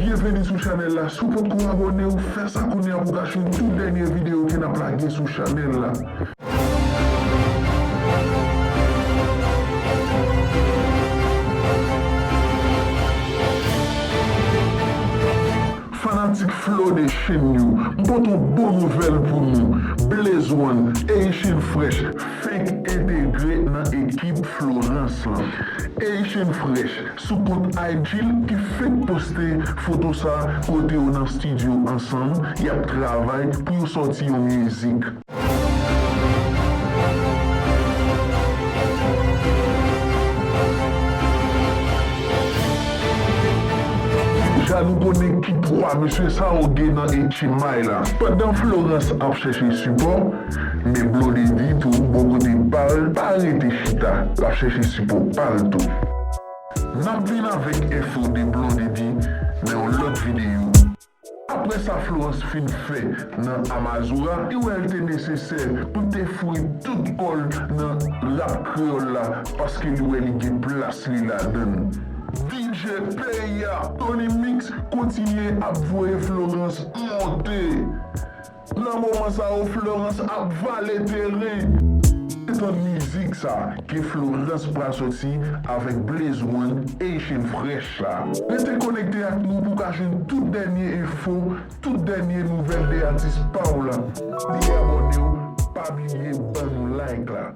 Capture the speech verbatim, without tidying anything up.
Byenveni sou chanèl la. Si w potko abòne, ou fè sa kounye a pou w ka jwenn tout dènye videyo ke n ap lage sou chanèl la. Fanatik Flow Nation yo, m pote yon bon nouvèl pou nou. Blaze One, Haitian Fresh, fenk entegre nan ekip Florence lan. Haitian Fresh, sou kont I G l ki fenk poste foto sa kote yo nan estidyo ansanm, y ap travay pou yo sòti yon mizik. Deja nou konnen ki pwa mesye sa yo gen nan H M I la. Pandan Florence ap chèche sipò, men Blondedy tou bò kote pa l pa rete chita, l ap chèche sipò pa l tou. N ap vin avèk enfo de Blondedy nan yon lòt videyo. Apre sa Florence fin fè nan Amazura, li wè l te nesesè pou l te foure tout kò l nan rap kreyòl la, paske li wè li gen plas li ladan l. D J peyi a, Tony Mix kontinye ap voye Florence monte. Nan moman sa yo, Florence ap vale teren. Tann mizik sa ke Florence pral sòti avèk Blaze One, Haitian Fresh la. Rete konekte ak nou pou w ka jwenn tout dènye enfo, tout dènye nouvèl de atis pa w la. Bliye abòne w, pa bliye ban nou like la.